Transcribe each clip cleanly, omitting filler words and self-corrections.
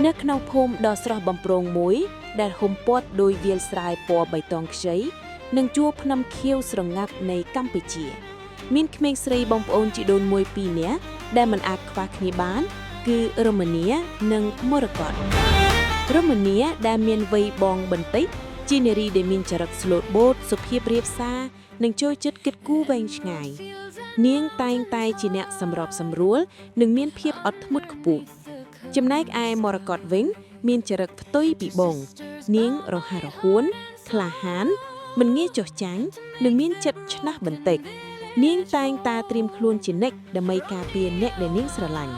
នៅក្នុងភូមិដ៏ស្រស់បំព្រងមួយ ដែលហ៊ុមព័ទ្ធដោយវាលស្រែពណ៌បៃតងខ្ចីនិងជួរភ្នំខៀវស្រងាត់នៃកម្ពុជា មានក្មេងស្រីបងប្អូនជីដូនមួយពីរនាក់ដែលមិនអាចខ្វះគ្នាបាន គឺរមនីនិងមរកតរមនីដែលមានវ័យបងបន្តិចជានារីដែលមានចរិតស្លូតបូតសុភាពរាបសារនិងចូលចិត្តគិតគូរវែងឆ្ងាយ នាងតែងតែជាអ្នកសម្របសម្រួលនិងមានភាពអត់ធ្មត់ខ្ពស់ ចំណែកឯមរកតវិញ មានចរិតផ្ទុយពីបង នាងរហ័សរហួនក្លាហាន មិនងាយចុះចាញ់និងមានចិត្តឆ្នះបន្តិច នាងតែងតែត្រៀមខ្លួនជានិច្ចដើម្បីការពារអ្នកដែលនាងស្រឡាញ់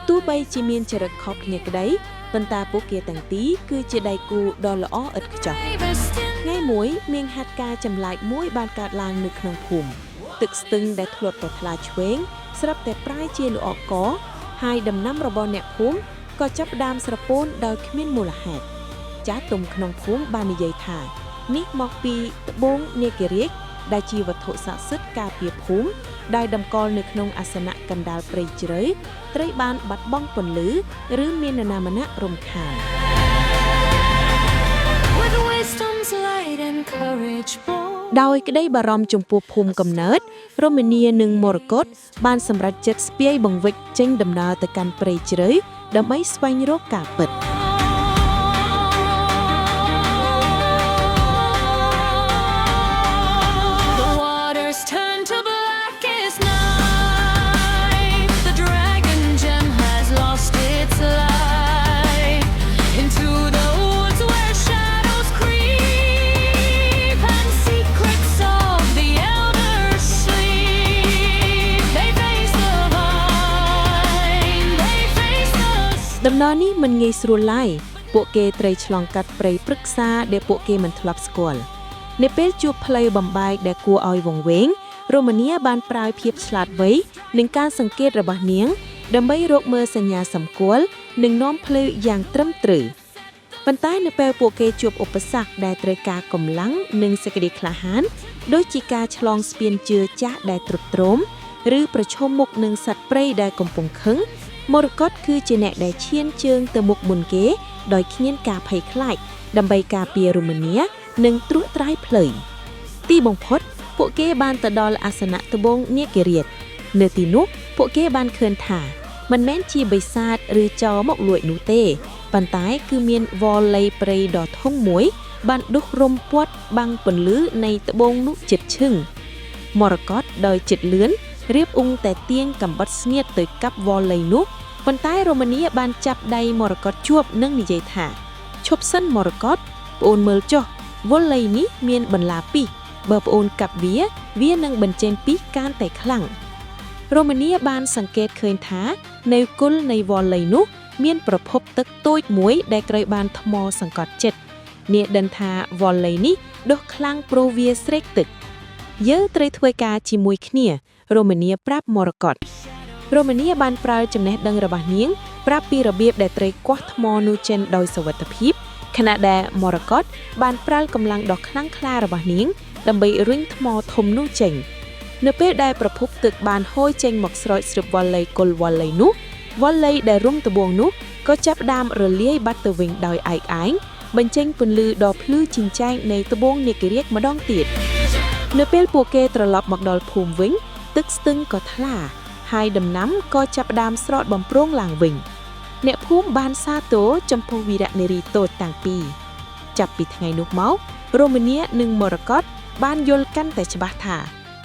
ទោះបីជាមានចរិតខុសគ្នាក្តីប៉ុន្តែពួកគេទាំងពីរគឺជាដៃគូដ៏ល្អឥតខ្ចោះ ថ្ងៃមួយមានហេតុការណ៍ចម្លែកមួយបានកើតឡើងនៅក្នុងភូមិទឹកស្ទឹងដែលធ្លាប់តែថ្លាឆ្វេងស្រាប់តែប្រែជាល្អក់កហើយដំណាំរបស់អ្នកភូមិក៏ចាប់ផ្ដើមស្រពោនដោយគ្មានមូលហេតុចាស់ទុំក្នុងភូមិបាននិយាយថានេះមកពីត្បូងនាគរាជដែលជាវត្ថុស័ក្តិសិទ្ធិការពារភូមិដែលតម្កល់នៅក្នុងអាសនៈកណ្ដាលព្រៃជ្រៅត្រូវបានបាត់បង់ពន្លឺឬមាននរណាម្នាក់រំខាន With wisdom's light and courage bold. ដោយក្តីបារម្ភចំពោះភូមិកំណើតរមនីនិងមរកតបានសម្រេចចិត្តស្ពាយបង្វិចចេញដំណើរទៅកាន់ព្រៃជ្រៅដើម្បីស្វែងរកការពិត The waters turn to blackest night. The dragon gem has lost its light. Into the woods where shadows creep and secrets of the elders sleep. They face the vine. They face the ដំណើរនេះមិនងាយស្រួលឡើយពួកគេត្រូវឆ្លងកាត់ព្រៃព្រឹក្សាដែលពួកគេមិនធ្លាប់ស្គាល់នៅពេលជួបផ្លូវបំបែកដែលគួរឲ្យវង្វេងរ៉ូម៉ានីបានប្រើភាពឆ្លាតវៃនិងការសង្កេតរបស់នាង ដើម្បីរកមើលសញ្ញាសម្គាល់និងនាំផ្លូវយ៉ាងត្រឹមត្រូវប៉ុន្តែនៅពេលពួកគេជួបឧបសគ្គដែលត្រូវការកម្លាំងនិងសេចក្តីក្លាហានដូចជាការឆ្លងស្ពានជឿចាស់ដែលទ្រុឌទ្រោមឬប្រឈមមុខនឹងសត្វព្រៃដែលកំពុងខឹងមរកតគឺជាអ្នកដែលឈានជើងទៅមុខមុនគេដោយគ្មានការភ័យខ្លាចដើម្បីការពាររូម៉ានីនិងត្រួសត្រាយផ្លូវទីបំផុត ពួកគេបានទៅដល់អាសនៈត្បូងនាគរាជនៅទីនោះពួកគេបានឃើញថាមិនមែនជាបិសាចឬចោរមកលួចនោះទេប៉ុន្តែគឺមានវល្លិព្រៃដ៏ធំមួយ បានដុះរំពាត់បាំងពន្លឺនៃត្បូងនោះជិតឈឹងមរកតដោយចិត្តលឿនរៀបអ៊ុងតែទាញកំបិតស្នៀតទៅកាប់វល្លិនោះប៉ុន្តែរ៉ូម៉ានីបានចាប់ដៃមរកតជួបនិងនិយាយថាឈប់សិនមរកតប្អូនមើលចុះវល្លិនេះមានបន្លាពីសបើប្អូនកាប់វា វានឹងបញ្ចេញពីសកាន់តែខ្លាំងរ៉ូម៉ានីបានសង្កេតឃើញថា នៅគល់នៃវល្លិនោះ មានប្រភពទឹកតូចមួយដែលត្រូវបានថ្មសង្កត់ចិត្តនាងដឹងថាវល្លិនេះដុះខ្លាំងព្រោះវាស្រេកទឹក យើងត្រូវធ្វើការជាមួយគ្នារ៉ូម៉ានីប្រាប់មរកតរ៉ូម៉ានីបានប្រើចំណេះដឹងរបស់នាង ប្រាប់ពីរបៀបដែលត្រូវគាស់ថ្មនោះចេញដោយសុវត្ថិភាពខណៈដែលមរកតបានប្រើកម្លាំងដ៏ខ្លាំងក្លារបស់នាង ដើម្បីរុញថ្មធំនោះចេញ នៅពេលដែលប្រភពទឹកបានហូរចេញមកស្រោចស្រពវល្លិគុលវល្លិនោះវល្លិដែលរុំត្បូងនោះក៏ចាប់ផ្ដើមរលាយបាត់ទៅវិញដោយឯកឯងបញ្ចេញពន្លឺដ៏ភ្លឺជីងចែងនៃត្បូងនាគរាជម្ដងទៀត នៅពេលពួកគេត្រឡប់មកដល់ភូមិវិញ ទឹកស្ទឹងក៏ថ្លា ហើយដំណាំក៏ចាប់ផ្ដើមស្រោតបំព្រងឡើងវិញ អ្នកភូមិបានសាទរចំពោះវីរៈនារីតូចតាំងពីរចាប់ពីថ្ងៃនោះមករ៉ូម៉ានីនិងមរកតបានយល់កាន់តែច្បាស់ថា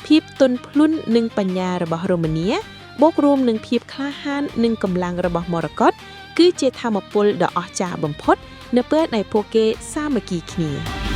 ភាពទន់ភ្លន់និងបញ្ញារបស់រ៉ូម៉ានីបូករួមនឹងភាពក្លាហាននិងកម្លាំងរបស់មរកតគឺជាធម៌ពលដ៏អស្ចារ្យបំផុត នៅពេលដែលពួកគេសាមគ្គីគ្នា។